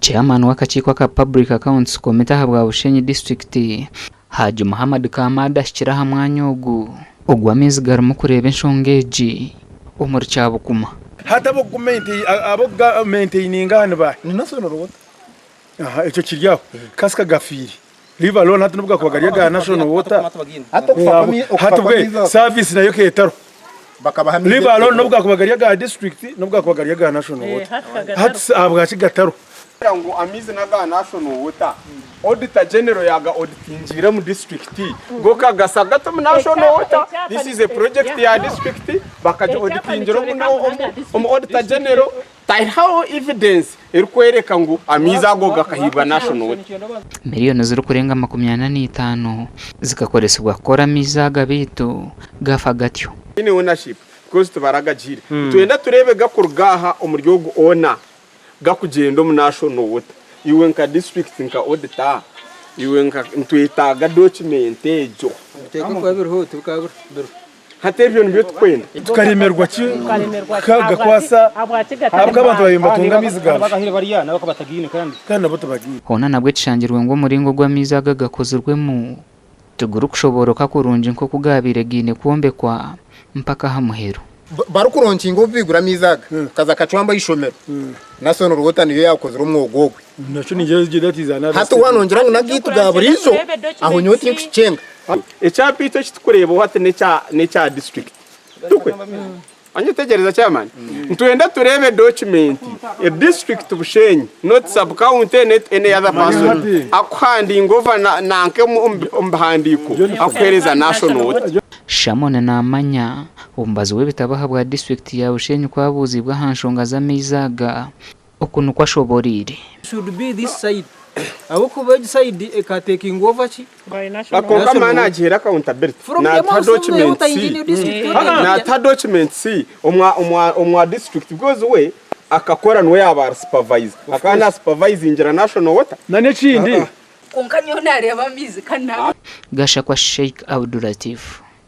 Chairman w'akakiiko aka Public Accounts Committee ahabwa Bushenyi disiturikiti, Haji Muhammad Kamada ahikire aha mwanya ogu ogw'amaizi garimu kureeba enshonga egi omuri Kyabukuma. Hati ab'okugamentaininga aha ni baahi? Ni National Water. Aha, ekyo kiri aho. Kasika gafiire. Leave alone hati n'obu gakuba gari aga National Water. Hati okufa kw'amaizi okufa Hati bwe kw'amaizi ako service nayo eketariho. bakabaha amaizi Leave alone n'obu gakuba gari aga district n'obu gakuba gari aga National Water. Hati ahabwaki gatariho? Kugira ngu amaizi n'aga National Water, Auditor General yaaga auditingiire omu district, go kagasa gata omu National Water? This is a project ya district, bakagi auditingira omu Auditor General, Tihariho evidence erikworeka ngu amaizi ago gakahiibwa National Water. Miriyoni zirikurenga 45 zikakoresibwa kukora amaizi aga beitu gaafa gatyo. Tihaine ownership because tibaragagiire. Nitwenda tureebe gakuruga aha omuri ogu owner gakugyenda omu National Water. Iwe nka district nka auditor iwe nka nitwetaaga document egyo. Hati ebyo nibyo tukwenda. Tukaremerwa ki kugakwasa ahabw'okuba abantu baabaire nibatunga amaizi ga busha kandi nabo tibagaine. Hoona nabwo ekishangirwe ngu omuringo ogu amaizi aga gakozirwemu tigurikushobooroka kurungi nk'oku gaabaire gaine kwombekwa mpaka aha muheru. Barikuronkinga obu baigura amaizi aga kaza kacwamba aha ishomero National Water niyo yakozire omwogo ogwe. Hati waaba nongira ngu n'agaitu ga buriijo aho nyowe tinkukicenga. Ekyapa itwe eki tukureebaho hati n'ekya disiturikiti. Tukwe? Wanyetegyereza chairman? Nitwenda tureebe document e district Bushenyi not sub county not any other person akuhandinga over nanka omu bihandiiko akuheereza National Water. Shamon Namanya, omubazi w'ebitabo ahabwa disiturikiti ya Bushenyi ku abuuziibwe aha nshonga z'amaizi aga, oku nikwo ashoboreire. Should be this side ahabw'okuba egi side eka taking over ki? Kwonka man agihaire accountability From the natuha mouth of the documents water engineer district natuha documents omwa district because we akakora niwe yaba ari supervisor akaba na supervisingira national water. N'ekindi Kwonka nyowe naareeba amaizi ka Gashakwa Sheikh Abdulatif.